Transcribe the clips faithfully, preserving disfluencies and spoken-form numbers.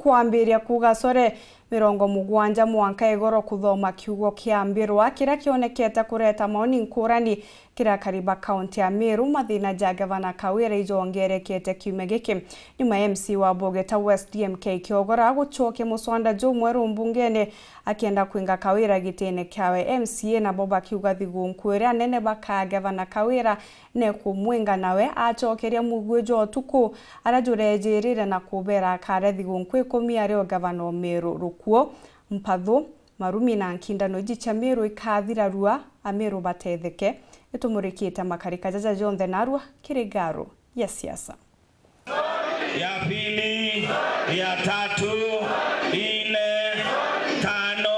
Kwambiria kuuga sore mirongo mugwanja mwanka igoro kuthoma kiugo kia mbirwa kiria kionekete kureta maoni nkurani kiri akari ba kaunti ya Meru, mathina ja Gavana Kawira ijongerekete kiumia giki. Nyuma ya M C A wa Bogeta West D M K Kiogora gucokia muswanda jumweru mbungene akienda kwinga Kawira gitine kiawe, M C A nabo bakiuga thigunku iria nene bakaa Gavana Kawira nekumwinga nawe acokeria mugui jwa utuku aria jurejirire na kubera akaria thigunku ikumi ari o gavana o Meru. Rukuo, mpathu, marumi na nkindano iji cia Meru ikathira rua, Ameru batetheke. Itumurikite makarika jaja jonthe narua kiri ngaru ya siasa. Ya pili, ya tatu, ine, tano.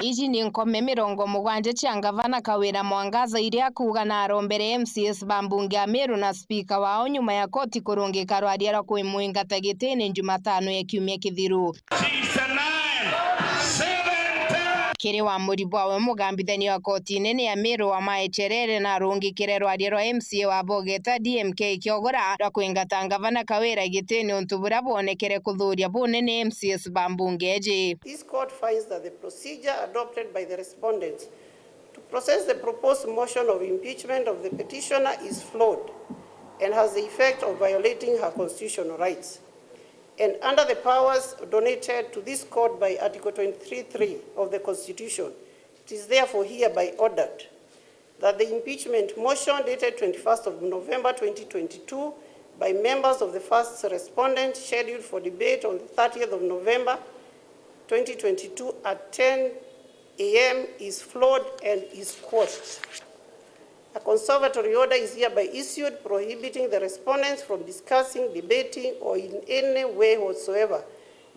Iji ni nkome mirongo mugwanja cia Ngavana Kawira Mwangaza iria akuuga na arombere M C As ba mbunge ya Meru na spika wao nyuma ya koti kurungika rwaria rwa kumwingata gitine Jumatano ya kiumia kithiru. Sixty-nine, seventy. Kiri wamuri bwawe, mugambithania wa koti inene ya Meru Wamae Cherere na arungikire rwaria rwa M C A wa Bogeta D M K Kiogora rwa kwingata Ngavana Kawira gitine untu buria bwonekere kuthuria bunene M C As ba mbunge iji. This court finds that the procedure adopted by the respondents to process the proposed motion of impeachment of the petitioner is flawed and has the effect of violating her constitutional rights. And under the powers donated to this court by Article twenty-three three of the Constitution, it is therefore hereby ordered that the impeachment motion dated twenty-first of November twenty twenty-two by members of the first respondent, scheduled for debate on the thirtieth of November twenty twenty-two at ten A M is flawed and is quashed. A conservatory order is hereby issued prohibiting the respondents from discussing, debating, or in any way whatsoever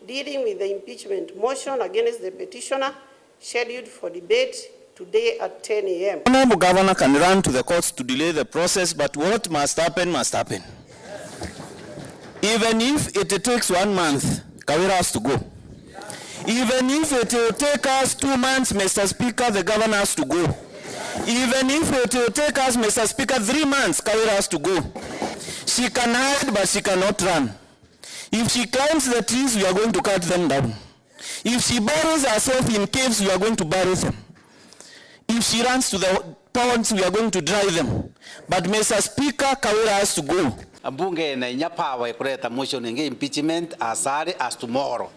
dealing with the impeachment motion against the petitioner scheduled for debate today at ten A M. Honorable Governor can run to the courts to delay the process, but what must happen must happen. Even if it takes one month, Kawira has to go. Even if it will take us two months, Mister Speaker, the governor has to go. Even if it will take us, Mister Speaker, three months, Kawira has to go. She can hide, but she cannot run. If she climbs the trees, we are going to cut them down. If she buries herself in caves, we are going to bury them. If she runs to the ponds, we are going to dry them. But Mister Speaker, Kawira has to go. Mbunge ina inya power ya kureta motion ingi impeachment as early as tomorrow.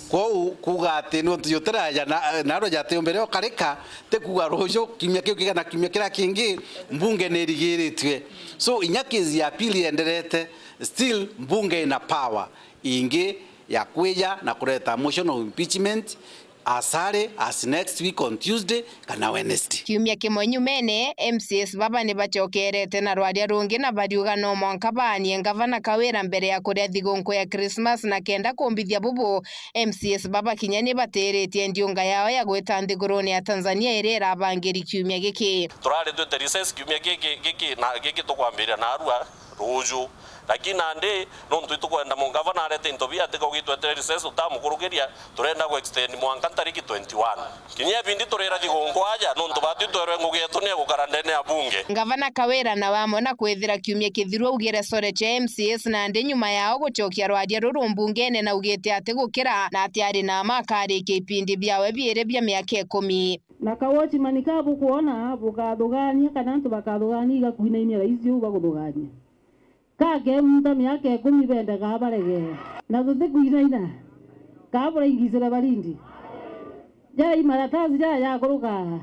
Kwou kuuga ati nontu jutiraja na, narua jatiumbire ukarika, ti kuuga ruju, kiumia kiu kigana kiumia kiria kingi, mbunge ni irigiritue. So, inya case ya appeal yenderete, still mbunge ina power ingi ya kwija na kureta motion of impeachment as early as next week on Tuesday kana Wednesday. Kiumia kimwe nyumene, M C As baba ni bacokerete na rwaria rungi na bariuga no mwanka baanie Ngavana Kawira mbere ya kuria thigunku ya Christmas, na kenda kumbithia bubu, M C As baba kinya ni batiritie ndiunga yao ya gwita nthigurune ya Tanzania iria irabangiri kiumia giki. Turari twite recess kiumia giki, giki na giki tukwambiria narua ruju. Lakini nandi, nontu itukwenda mungavana arete into bia, atika ugitwetera recess utamukurukiria, turenda ku extend mwanka ntariki twenty-one. Kinya ebindi turira thigunku aja, nontu batwi twerwe ngugi yetu ni egukara ndene ya bunge. Ngavana Kawira nawe amwe na kwithira kiumia kithiru augire sore cia M C As nandi nyuma yao gucokia rwaria ruru mbungene na augite ati gukira na ati ari na ama akarikia ipindi biawe biiri bia miaka ikumi. Na ka watchman ka bukwona bukathugania kana antu bakathugania igakuinaine raisi uu baguthugania. Ka kemunta miaka ikumi bendaga barege. Na tutikuinaina. Ka buraingicire barindi. Jai maratasi jaya jakuruka.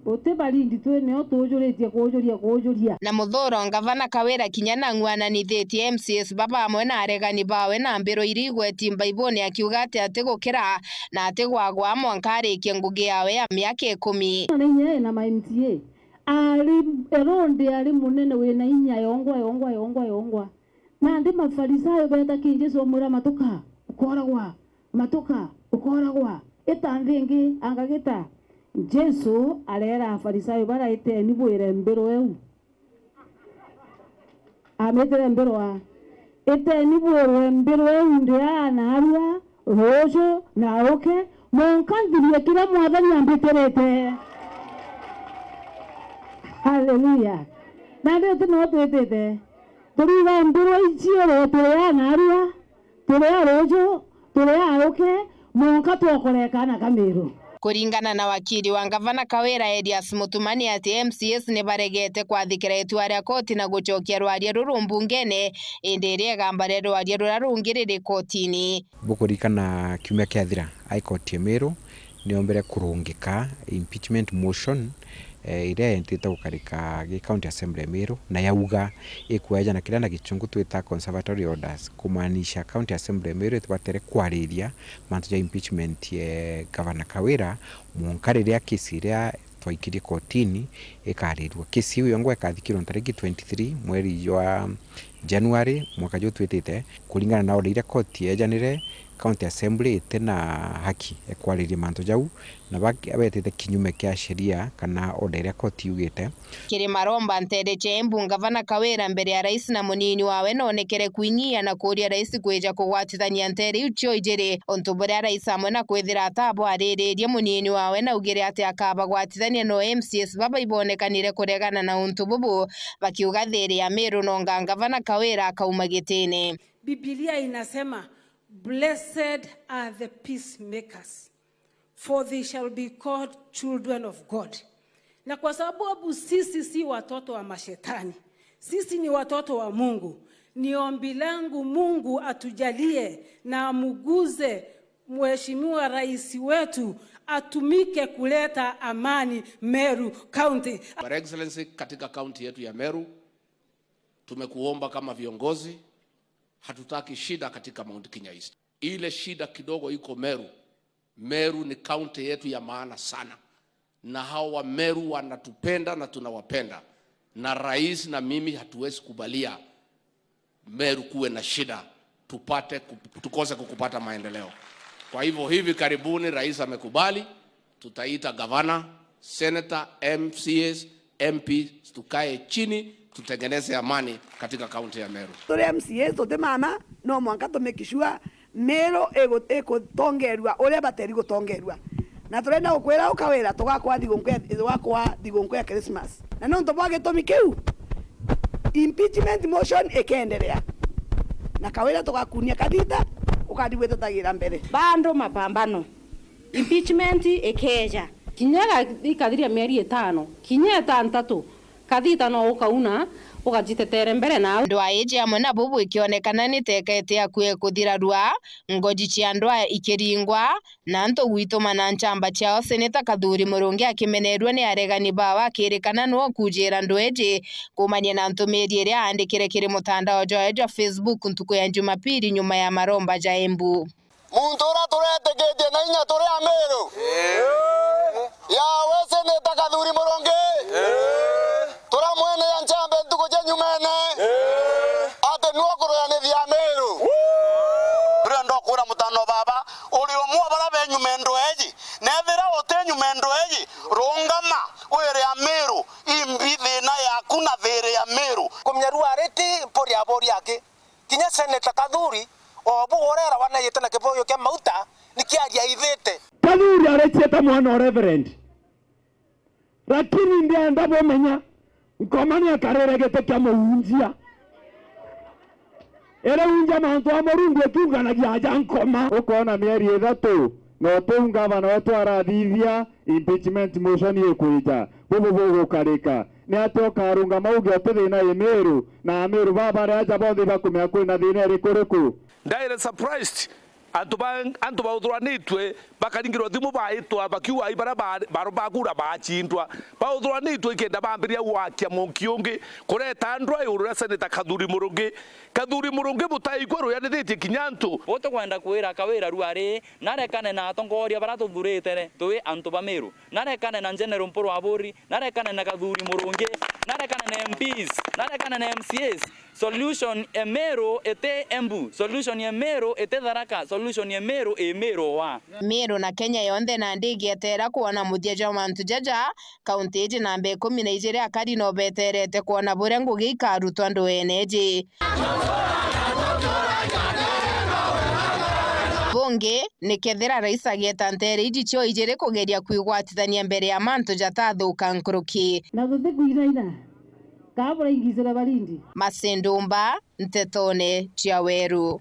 Uti barindi twi nio tuujuritie kuujuria kuujuria. Na muthuro, Ngavana Kawira kinya nang'u ananithitie M C As baba amwe na aregani bawe na mbiro iria igweti mbaibune akiuga ati atigukira na atigwagwa mwanka arikie ngugi yawe ya miaka ikumi. Na inya ena ma M C A. Ari Herode ari munene wina inya yongwa, yongwa, yongwa, yongwa. Nandi Mafarisayo beeta ki Jesu bamwira, "Matuka, ukooragwa, matuka, ukooragwa. Ita nthi ingi, anga gita." Jesu areera Afarisayo bara, "Iteni bwire mbiro iu." Amitire mbirwa, "Iteni bwirwe mbirwa iu ndi aa naarua, ruuju na uke, mwanka nthirie kiria Mwathani ambitirite." Haleluya! Nandi uti no twitite. Turiuga mbirwa iciirwe turi aa naarua, turi aa ruuju, Turi auke, mwanka twokore kaana ka Miru. Kuringana na wakiri wa ngavana Kawira, Elias Mutuma, ni ati M C As ni baregete kwathikira itua ria koti na gucokia rwaria ruru mbungene, indi iria igamba ria rwaria ruria rungi riri kotini. Bukuririkana kiumia kiathira, High Court ya Meru niombere kurungika impeachment motion, eh, iria yentite gukarika gi County Assembly ya Meru, na yauga ikweja na kiria na gichungu twita conservatory orders, kumaanisha County Assembly ya Meru itibatere kwariria mantu ja impeachment ya Gavana Kawira, mwanka riria kesi iria twaikirie kotini ikarirua. Kesi iu yongwa ikathikirwa ntariki twenty-three mweri jwa January mwaka juu twitite, kuringana na order iria koti yejanire, County Assembly iti na haki ya kwariria mantu jau, na ba-, betite kinyume kia sheria kana order iria koti yugite. Kiri maromba nteere cia Embu, ngavana Kawira mbere ya rais na munini wawe noonekere kwinyia na kuuria rais kwija kugwatithania nteere iu cio ijiri, untu buria rais amwe na kwithira atabwariririe munini wawe naugire ati akabagwatithania no M C As baba ibonekanire kuregana na untu bubu, bakiuga thiiri ya Meru nonga ngavana Kawira akauma gitine. Biblia inasema, "Blessed are the peacemakers, for they shall be called children of God." Na kwa sababu sisi si watoto wa mashetani, sisi ni watoto wa Mungu, ni ombi langu Mungu atujalie na amuguze Mheshimiwa Rais wetu atumike kuleta amani Meru County. Your Excellency, katika kaunti yetu ya Meru tumekuomba kama viongozi, hatutaki shida katika Mount Kenya East. Ile shida kidogo iko Meru. Meru ni kaunti yetu ya maana sana, na hao wa Meru wanatupenda na tunawapenda, na rais na mimi hatuwezi kubalia Meru kuwe na shida, tupate kup-, tukose kukupata maendeleo. Kwa hivyo hivi karibuni rais amekubali, tutaita gavana, senator, M C As, M Ps, tukae chini, tutengeneze amani katika kaunti ya Meru. Turi M C As tuti mama, no mwanka tu make sure Meru igu-, igutongerua uria bateri gutongerua. Na turenda gukwira ukawira tugakwa thigunku ya, tugakwa thigunku ya Christmas. Na nontu bwa gitumi kiu, impeachment motion ikenderea. Na kawira tugakunia kathita, ukari gwitutagira mbere. Bado mapambano. Impeachment ikeja. Kinya ga-, ikathiria mieri itano, kinya itantatu, kathita no ukauna, ugacitetere mbere nau. Ndwaa iji amwe na bubu ikionekana ni teka iti akue kuthira rua, ngoji cia ndwaa ikiringwa, na antu gwituma na nchamba ciao. Seneta Kathuri Murungi akimenerua ni aregani bawe akirikana nwe ukujira ndwaa iji, kumania na ntumiri iria aandikire kiri mutandao jwawe jwa Facebook ntuku ya Jumapili nyuma ya maromba ja Embu. Muntu uria turetikitie na inya turi Amiru. Yawe Seneta Kathuri Murungi. Turamwene ya nchambe ntuku cia nyumene. Ati niwe ukuruyanithia Amiru. Turenda ukwira mutano baba, uri umwe wa baria be nyuma endo eji. Nethira uti nyuma endo eji, rungama, wire Amiru, imbi thina yaku na thiri ya Amiru. Kumenya rua riti mpuri abori aki. Kinya Seneta Kathuri, o bu urera waneyite na kiboyo kia mauta, ni kiaria ithite. Kathuri arecieta mwana o Reverend. Lakini ndienda bumenya, Nkoma ni akarire giti kia muunjia. Iri unja mantu a Murungu ikiunganagia aja Nkoma. Ukoona mieri ithatu, na utiu ngavana wetu arathithia, impeachment motion ikwija. Bubu bugukarika. Ni atia ukarungama uge uti thina i Miru, na Amiru baba bari aja bonthe ibakumenya kwina thina iriku riku? Ndaire surprised. Antu ba, antu bauthuranitue bakaringirwa thimu baitwa bakiuga ai baria ba, ba, bakura bacindwa. Bauthuranitue ikenda bambiria gwakia munki ungi, kureta ndwaa iguru ria Seneta Kathuri Murungi. Kathuri Murungi butaikua ruyanithitie kinya antu. Bo tukwenda kwira Kawira rua ri, narekane na atongoria baria tuthurite twi antu ba Miru. Narekane na General Mpuru Aburi, narekane na Kathuri Murungi, narekane na M Ps, narekane na M C As. Solution e Meru iti Embu, solution e Meru iti Tharaka, solution e Meru i Meru wa. Meru na Kenya yonthe nandi igietera kwona muthia jwa mantu jaja, kaunti iji namba ikumi na ijiri akari no beterete kwona buria ngugi ikarutwa ndwene iji. Bungi, ni kethira rais agieta nteere iji cio ijiri kugeria kwigwatithania mbere ya mantu jatathuka nkuruki. Na tutikwinaina, kaa buraingicire barindi. Masindumba, Ntetone cia Weru.